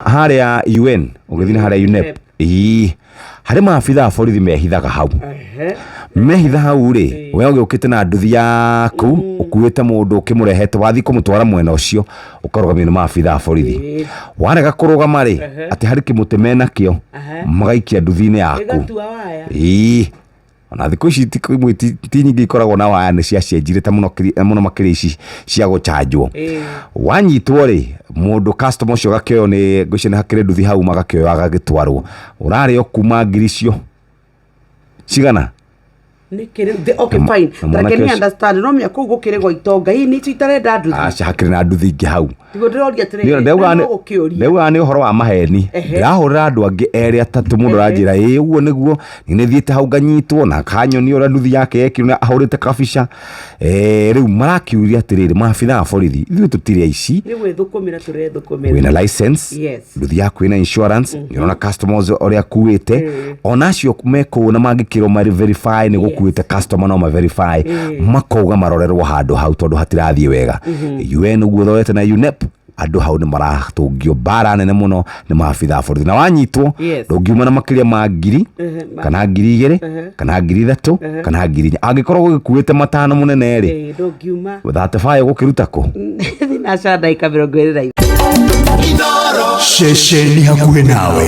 Harĩa UN ũgĩthiĩ na harĩa UNEP, ĩĩ, harĩ maabitha a borithi mehithaga hau. Mehitha hau rĩ, we ũgĩũkĩte na nduthi yaku, ũkuĩte mũndũ ũkĩmũrehete, wathiĩ kũmũtwara mwena ũcio, ũkarũgamio nĩ maabitha a borithi. Warega kũrũgama rĩ, atĩ harĩ kĩmũtĩ menakĩo, magaikia nduthi-inĩ yaku. Ĩgatua waya. Ĩĩ, ona thikũ ici ti imwe ti nyingĩ ikoragwo na waya, nĩ ciacenjirie ta mũno mũno makĩria ici cia gũcanjwo. Wanyitwo rĩ, mũndũ customer ũcio agakĩoywo nĩ, ngwĩciria nĩ hakĩrĩ nduthi hau, magakĩoywo agagĩtwarwo. Ũrarĩo kuma ngiri icio cigana? Nĩkĩ rĩu? Okay, fine. Na mwanake Tareke ni ũcio- understand no mĩa kũu gũkĩrĩ gwa itonga hihi nĩ icio itarenda nduthi. Aca, hakĩrĩ na nduthi ingĩ hau. Tiguo ndĩroria atĩrĩrĩ, Ndaugaga no gũkĩũria. Ndaugaga nĩ ũhoro wa maheni. Ndĩrahũrĩra andũ angĩ erĩ atatũ, mũndũ aranjĩra ĩĩ ũguo nĩguo, niĩ nĩ thiĩte hau nganyitwo na akanyonia ũrĩa nduthi yake yekirwo na ahũrĩte kabica. Rĩu marakiuria atĩrĩrĩ, maabitha a borithi, ithuĩ tũtirĩ aici. Nĩ gwĩthũkũmĩra tũrethũkũmĩra. Wĩna license, nduthi yaku ĩna insurance, nĩ ũrona customers ũrĩa akuĩte, ona acio me kũu na mangĩkĩrwo ma verify nĩ gũkuĩte customer, no ma verify, makauga marorerwo handũ hau tondũ hatirathiĩ wega. UN ũguo thorete na UNEP, andũ hau nĩ maratũngio mbara nene mũno nĩ maabitha a borithi, na wanyitwo ndũngiuma na makĩria ma 1,000 kana 2,000 kana 3,000 kana 4,000, angĩkorwo gũgĩkuĩte 5,000 mũnene rĩ. Ĩĩ, ndũngiuma. 35 ũgũkĩruta kũ? Thinacara ndagĩka 25. Ceceni hakuhĩ nawe.